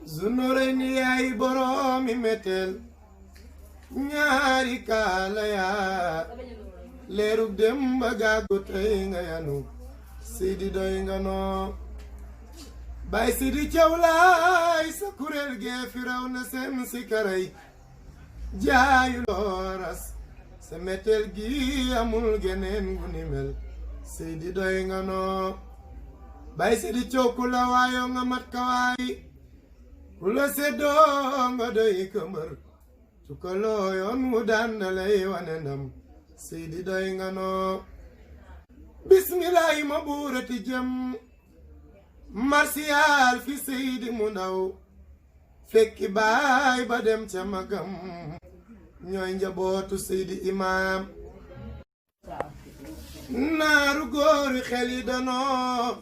Zunurayni yaay boroomi metel ñaari kaala yaa leerug dem ba gàggu tey nga yanu Seydi doy nga noo Baay Sidi Thiaw laay sa kuréel gee fi raw na seen si karay jaayu looras sa metel gi amul geneen gu ni mel Seydi doy nga noo Baay Sidi Thiaw ku la waayoo nga mat ka waay ku la seddoo nga doy këmbër su ko looyoon mu daan na lay wane ndam Seydi doy nga noo bismillaahi ma buurati jëm marsiyaal fi Seydi mu ndaw fekki baay ba dem ca magam ñooy njabootu Seydi Imaam naaru góori xel yi danoo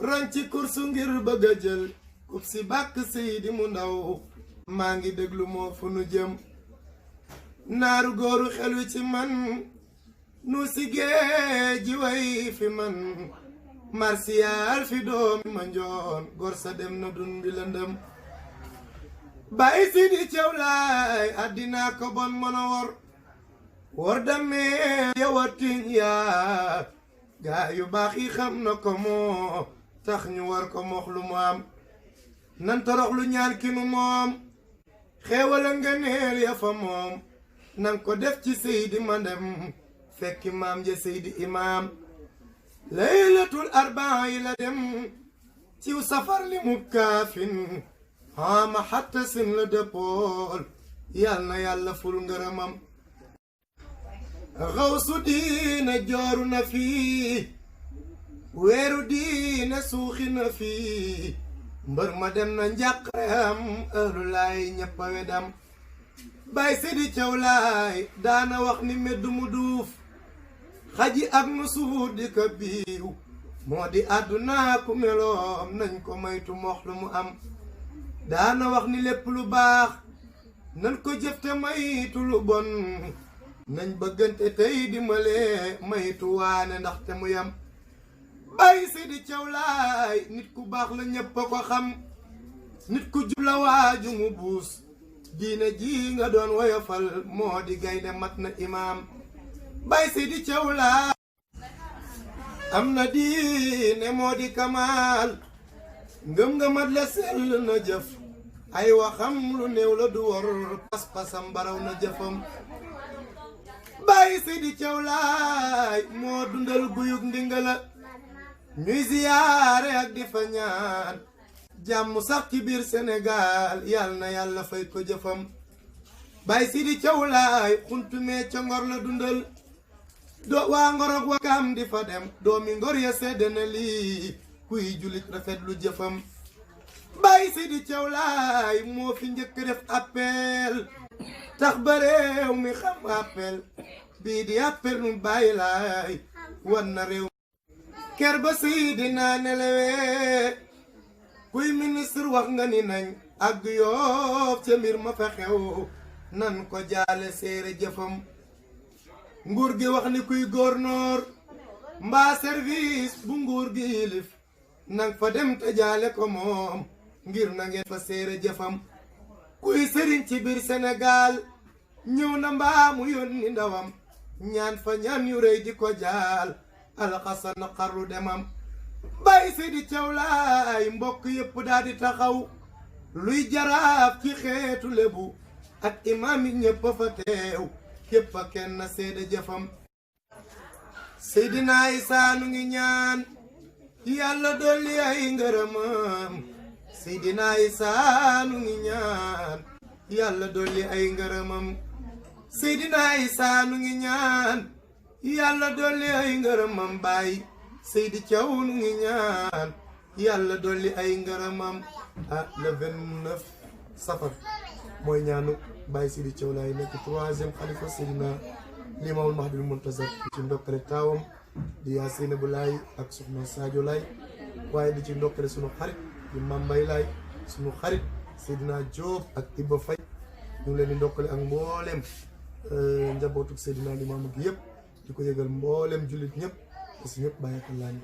ron ci kursu ngir bëgg a jël kub si bàkk Seydi mu ndaw maa ngi déglu moo fu nu jëm naaru góoru xel wi ci man nu si géeji way fi man marsiyaal fi doomi ma njoon gor sa dem na dun bi lëndëm Baay Sidi Thiaw laay addinaa ko bon mono wor damee yawatiñ yaa gaa yu baax yi xam na ko moo tax ñu war ko mox lu mu am nan torox lu ñaan ki nu moom xeewala nga neel ya fa moom nan ko def ci Seydi ma dem fekki maam ja Seydi Imaam laylatul arbaa yi la dem ciw safar li mub kaafin xaama xatta sin la dëppool yal na yàlla ful ngërëmam xawsu diina jooru na fii weeru diina suuxi na fii mbër ma dem na njàqaream ëllu laay ñëppa wedam Baay Sidi Thiaw laay daana wax ni medd mu duuf xaji ak nu suur di ko biiw moo di àdduna ku meloom nañ ko maytu mox lu mu am daana wax ni lépp lu baax nan ko jëfte maytu lu bon nañ bëggante tey dimbale maytu waane ndaxte mu yam Baay Sidi Thiaw laay nit ku baax la ñépp a ko xam nit ku jub la waaju mu buus diine ji nga doon woyofal moo di gaynde mat na imaam Baay Sidi Thiaw laay am na diine moo di kamaal ngëm nga mat la sell na jëf ay waxam lu néew la du wor pas-pasam baraw na jëfam Baay Sidi Thiaw laay moo dundal guyug ndingala ñuy ziyaare ak di fa ñaan jàmm sax ci biir Sénégal yal na yàlla fay ko jëfam Baay Sidi Thiaw laay xuntumee ca ngor la dundal waa ngorog wakaam di fa dem doomi ngor ya sedd na lii kuy julit rafet lu jëfam Baay Sidi Thiaw laay moo fi njëkk def appel tax ba réew mi xam appel bii di appel mu Baay laay wan na réew ker ba Seydina nelewee kuy ministre wax nga ni nañ ak Yoof ca mbir ma fa xew nan ko jaale séere jëfam nguur gi wax ni kuy góornoor mbaa service bu nguur gi yilif nang fa dem te jaale ko moom ngir na ngeen fa séere jëfam kuy sëriñ ci biir Sénégal ñëw na mbaa mu yónni ndawam ñaan fa ñaan yu rëy di ko jaal alxasan na xarlu demam Baay Sidi Thiaw laay mbokk yépp daal di taxaw luy jaraaf ci xeetu lebu ak imaam yi ñépp fa teew képp a kenn seede jëfam Seydina Isaa nu ngi ñaan yàlla dolli ay ngërëmam Seydina Isaa nu ngi ñaan yàlla dolli ay ngërëmam Seydina Isaa nu ngi ñaan yàlla dolli ay ngërëmam Baay Seydi Thiaw nu ngi ñaan yàlla dolli ay ngërëmam le 29 safar mooy ñaanu Baay Sidi Thiaw laay nekk 3e xalifa Seydina Limaamul Mahdil Muntazar ci ndokkale taawam di yaa Seynabu Laay ak soxna Sadio Laay waaye di ci ndokkale sunu xarit di Mambay Laay sunu xarit Seydina Diop ak Iba Fay ñu ngi leen di ndokkale ak mboolem njabootu Seydina Limaamu gi yëpp di ko yëgal mboolem jullit ñëpp parce que ñëpp bàyyi ko laaj